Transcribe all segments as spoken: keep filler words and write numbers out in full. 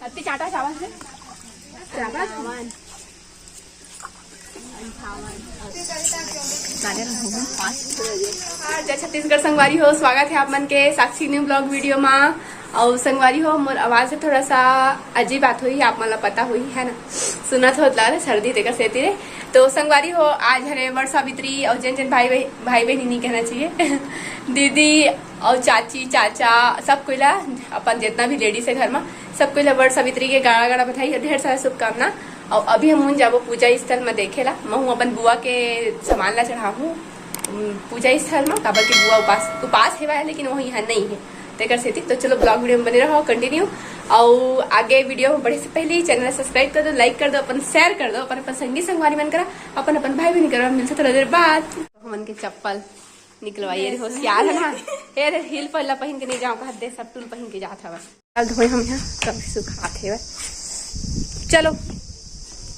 अति चाटा चावल से। चावल। हाँ, जय छत्तीसगढ़ संगवारी हो, स्वागत है आप मन के साक्षी न्यू ब्लॉग वीडियो मा। और संगवारी हो, मोर आवाज से थोड़ा सा अजीब बात हुई, आप मन ला पता हुई है ना, सुनत हो ला सर्दी तेकर सेती रे। तो संगवारी हो, आज हरे वट सावित्री और जन जन भाई बह-, भाई बहनी नहीं कहना चाहिए दीदी और चाची चाचा सब कोई ला, अपन जितना भी लेडीज है घर में, सब कोई ला वट सावित्री के गाड़ा गाड़ा बधाई और ढेर सारा शुभकामना। और अभी हम उन जाबो पूजा स्थल में देखे ला, महू अपन बुआ के सामान ला चढ़ाहूँ, उम, पूजा स्थल में, काबर के बुआ उपास उपास हेवा है, लेकिन वो यहाँ नहीं है, तेकर सेती। तो चलो ब्लॉग वीडियो में बने रहो कंटिन्यू। और आगे वीडियो में बढ़े से पहले चैनल सब्सक्राइब कर दो, लाइक कर दो, अपन शेयर कर दो, अपन अपन संगी संगवारी मन करा, अपन अपन भाई बहन करा। मिलते थोड़ा देर बाद। हमन के चप्पल निकलवाइए रे, होशियार है ना। ए रे, हील पहला पहन के नहीं जाओ, कहत दे सब टूल पहन के जात हवा। चल धोए हम यहाँ, सब सुखात हे। चलो,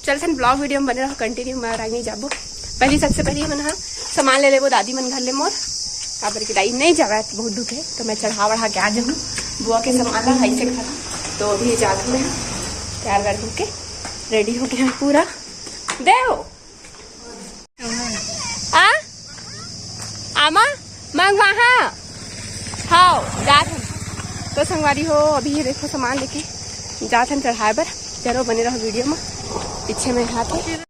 चलथन ब्लॉग वीडियो में बने रहो कंटिन्यू, मैं रागिनी जाबो। पहली, सबसे पहली हमन हा सामान ले लेबो दादी मन घर ले मोर, काबर के दाई नहीं जावे बहुत दुख है, तो मैं चढ़ा बढ़ा के आ जाऊँ बुआ के सामान ला ऐसे घर। तो अभी ये जात हूँ मैं, तैयार वैयार होके रेडी हो गया पूरा। देव आ आमा, मंगवा हाँ। हाव, जात हन। तो संगवारी हो, अभी ये देखो सामान लेके जात हन चढ़ाए बर। चलो बने रहो वीडियो में, पीछे में हाथ है।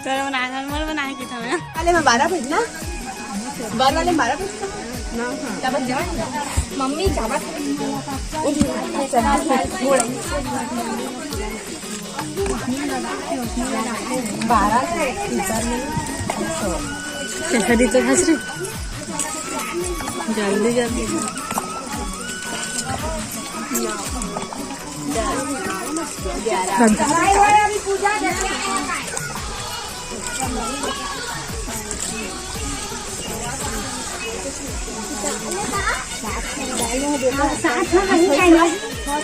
तोरा बनाए हन, मोर बनाए के था मैं। वाले में बारह बजना, बर वाले में बारह बजना। ना, हाँ। तब जा, मम्मी जावत। बारह से ऊपर में। कैसा दी तो हंस रही? जल्दी, जल्दी।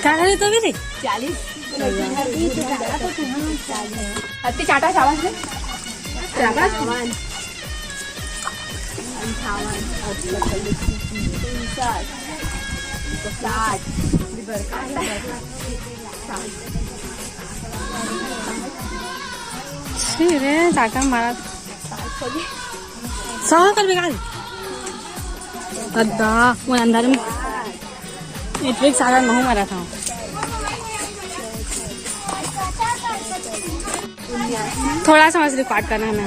का करे तो भी रे? चालीस। अति चाटा चावल से। चावल। अंठावन, अंठावन, उनसठ, साठ, छी रे, चाटा मारा। सौ कर बेकार। अद्धा, वो अंदर में। इतने सारा नहीं मारा था। थोड़ा सा बस रिकॉर्ड करना है ना।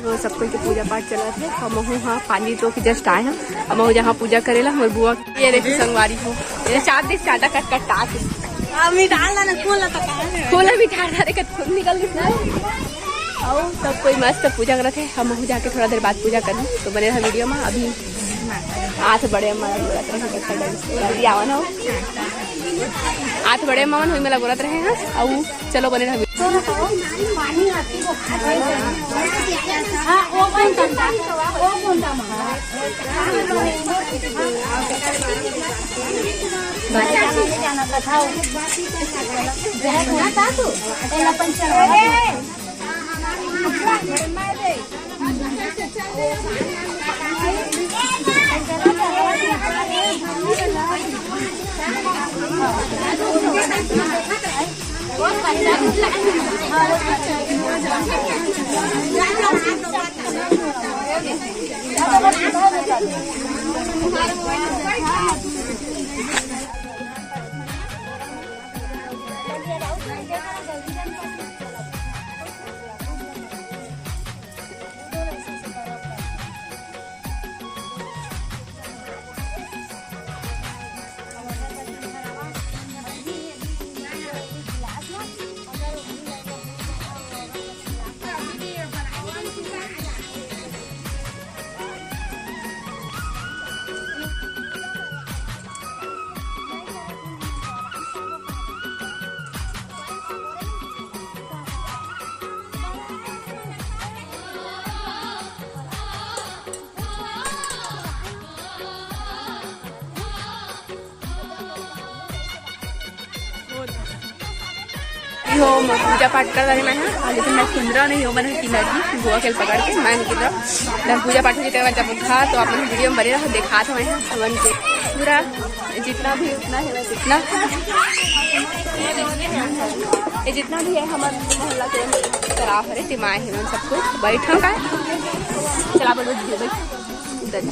वो सब कोई के पूजा पाठ चलत हे। हम महू हाँ पानी तो के जस्ट आए हैं। हम महू जहाँ पूजा करेला हमर बुआ। ये देखो संगवारी हो, ये चार दिन चाटा कट कट टाक। आ, मिठार ला ना, खोल ला तो कहाँ है? खोला मिठार ला, देखत खून निकल दिस ना। आओ, सब कोई मस्त पूजा करत हे। हम महू जाके थोड़ा देर बाद पूजा करहूँ, तो बने रहा वीडियो में। अभी आठ बड़े अम्मा ला बोलत रहे, देखा डांस। जल्दी आवा ना हो। आठ बड़े अम्मा मन होई मला बोलत रहे हैं। अउ चलो बने रहा वीडियो। तो मैं पूजा पाठ कर रही मैं, हाँ, लेकिन मैं किंदरा नहीं हूँ, मैंने किंदर जी बुआ के पकड़ के मैं किंदरा। मैं पूजा पाठ हो जाते जब उठा तो आप लोग वीडियो में बने रहो, दिखा था मैं, हाँ, हमन के पूरा जितना भी उतना है, बस इतना। ये जितना भी है हमारे मोहल्ला के तालाब हरे, तिमाय है, हम सब कुछ बैठो का। चला बोलो जी, बैठ। उधर।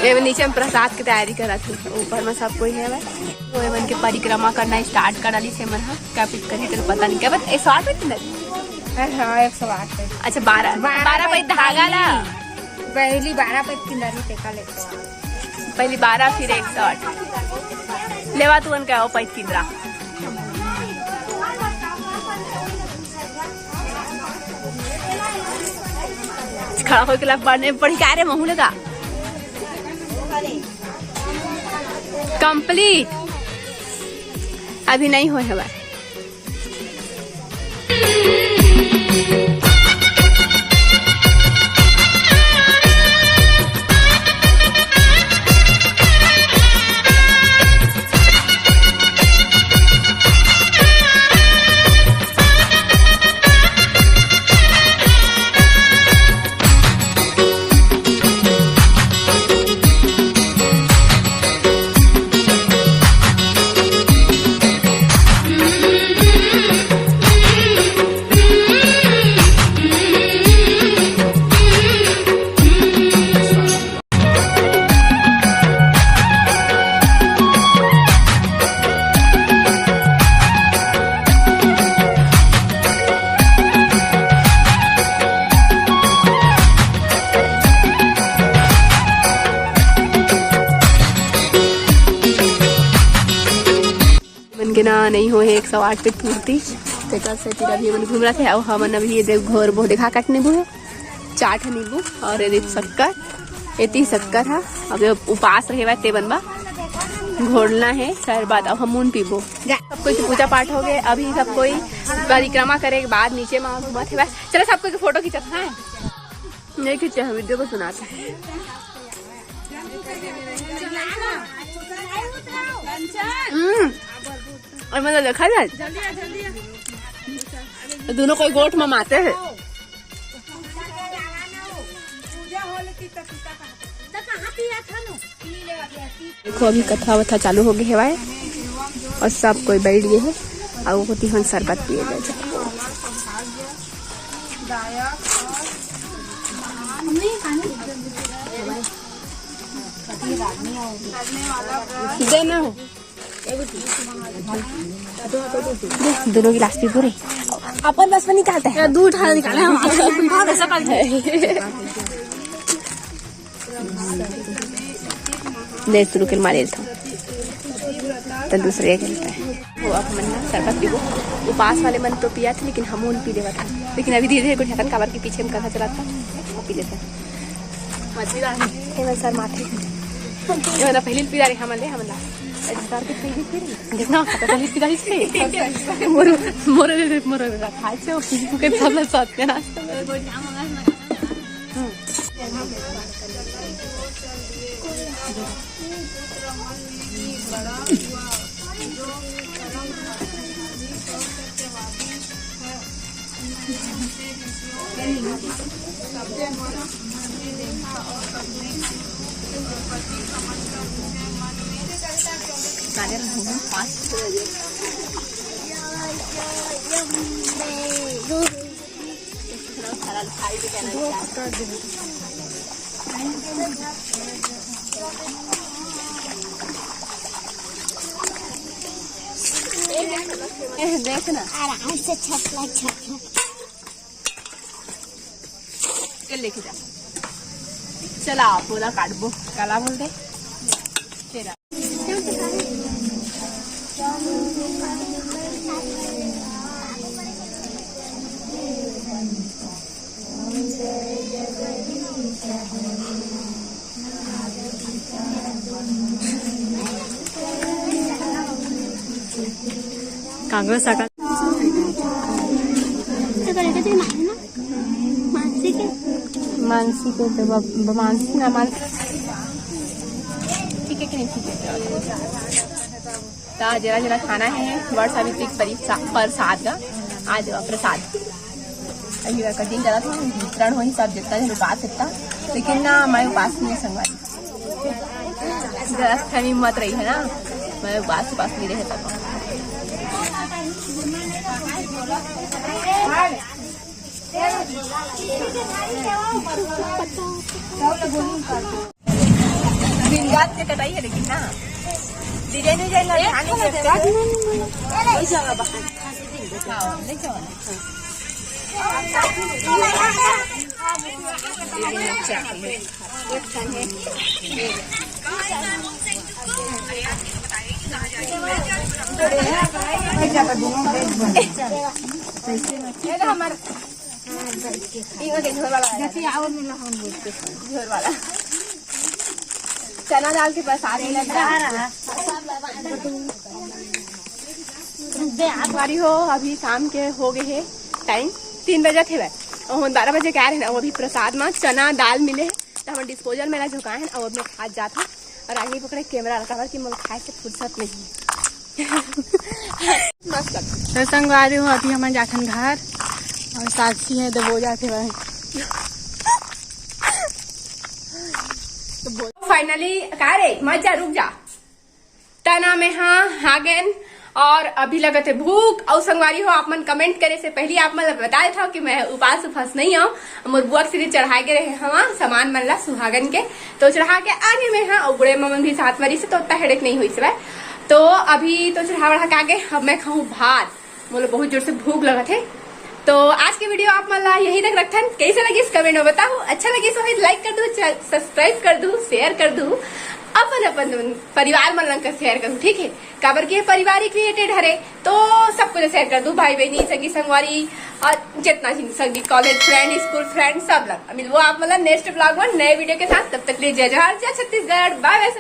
ये नीचे में प्रसाद की तैयारी करा थी, ऊपर में सब कोई है भाई। वो एमन के परिक्रमा करना स्टार्ट कर डाली से मन, हाँ, क्या पिक करी तेरे पता नहीं क्या, बस एक सौ आठ पे किंदर। हाँ, हाँ, एक सौ आठ पे। अच्छा, बारह, बारह बारह पे पे धागा ला। पहली बारह पे किंदर ही टेका लेते हैं। पहली बारह, फिर एक सौ आठ। लेवा तू उनका ओ पैत किंदरा। खड़ा होके लग पड़ने पड़ी का रे, महू लगा। कंप्लीट। अभी नहीं होए हवा। मन के ना नहीं हो है एक सौ आठ पे पूर्ति, तेकर सेती अभी मन घूम रहा थे। अउ हमन अभी ये देख घोर बो देखा काट नींबू है, चाट नींबू और ये देख शक्कर, एती शक्कर है। अब ये उपास रहे बा ते बनबा घोलना है शरबत, अब हमून पीबो। सब कोई के पूजा पाठ हो गए, अभी सब कोई परिक्रमा करे के बाद नीचे में घूमत है। चलो सबको के फोटो खींचत है, नहीं खींचे हैं, वीडियो को सुनाते हैं। हम्म, और मतलब देखा जाए, दोनों कोई गोठ में माते हैं। देखो, अभी कथा वथा चालू हो गए हेवाय और सब कोई बैठ गए हैं। और वो तिहन शरबत पिए जाए। देना हो। दोनों गिलास पी पूरे। अपन बस में निकालते हैं। दू उठा निकाले हम। बहुत ऐसा कर। ले शुरू कर मारे था। तो दूसरे खेलता है। वो अब मन ना शरबत पीबो। उपास वाले मन तो पिया थे, लेकिन हम उन पी लेवा था। लेकिन अभी धीरे धीरे कुछ हतन काबर के पीछे में कथा चला था, पी लेते हैं। मछली डाल। ये मन सर माथे। ये वाला पहले पी रहे हम ले, हम ला। सर के पहले पी रही। देखना, पहले पी रही थी। मोर, मोर, मोर, मोर, खाए छो, के सब ला साथ में नाश्ता। देखना। आराम से छपला छपला। चल लेके जा। चला, पूरा काटबो। काला बोल दे। तेरा। कांग्रेस सरकार। मानसी के? मानसी के तो ब-, ब-, मानसी ना, मानसी। ठीक है कि नहीं? ठीक है। त जेला जेला खाना हे, बड़ सावित्री के परीक्षा, प्रसाद का, आज प्रसाद। अभी मैं कटिंग करत हूँ, वितरण होही सब, जितना जन उपास, इतना। लेकिन ना, मैं उपास नहीं है, संगवारी। गलत फहमी मत रही है ना, मैं उपास, उपास नहीं रहे तब। बिंदास से कटाई है, लेकिन ना, डिजाइन, डिजाइन ना ध्यान नहीं देते। हाँ, ले जाओ ना। ये ना हमार, इहो के झोर वाला है। झोर वाला। चना दाल के प्रसाद मिला था। संगवारी हो, अभी शाम के हो गए हे टाइम, तीन बजे थे भाई। और हम बारह बजे के आ रहे ना, वो अभी प्रसाद में चना दाल मिले हे, तो हम डिस्पोजल में ला झुकाए हैं और अब मैं खात जात हूँ। और आगे पकड़े कैमरा रखा, काबर कि मोला खाए से फुर्सत नहीं है। मस्त लग। तो संगवारी हो, अभी हम जाथन घर और साक्षी है, तो वो जाते भाई। तो बोल, फाइनली का रे, मत जा, रुक जा। तना में हाँ, हागेन। और अभी लगत है भूख। और संगवारी हो, आप मन कमेंट करे से पहले आप मन ला बता देत हव कि मैं उपास उपास नहीं हूँ। मोर बुआ के सीधे चढ़ाए के रहे हवा सामान मन ला सुहागन के, तो चढ़ा के आगे में हाँ, और बूढ़े मम्मी भी साथ मरी से तो उतना हेडेक नहीं हुई से। तो अभी तो चढ़ा वढ़ा के आगे, अब मैं खाऊँ भात। मोला बहुत जोर से भूख लगत है। तो आज के वीडियो आप मन ला यही तक रखथन। कैसे लगिस कमेंट में बताओ, अच्छा लगिस होही तो लाइक कर दू, सब्सक्राइब कर दू, शेयर कर दू, अपन अपन परिवार मन ला शेयर करू, ठीक है? काबर के परिवार ही क्रिएटेड हरे, तो सबको शेयर कर दू, भाई बहनी, संगी संगवारी और जितना झिन संगी, कॉलेज फ्रेंड, स्कूल फ्रेंड, सब ला। मिलबो आप मन ला नेक्स्ट ब्लॉग में नए वीडियो के साथ। तब तक लिए जय जोहार, जय छत्तीसगढ़, बाय बाय।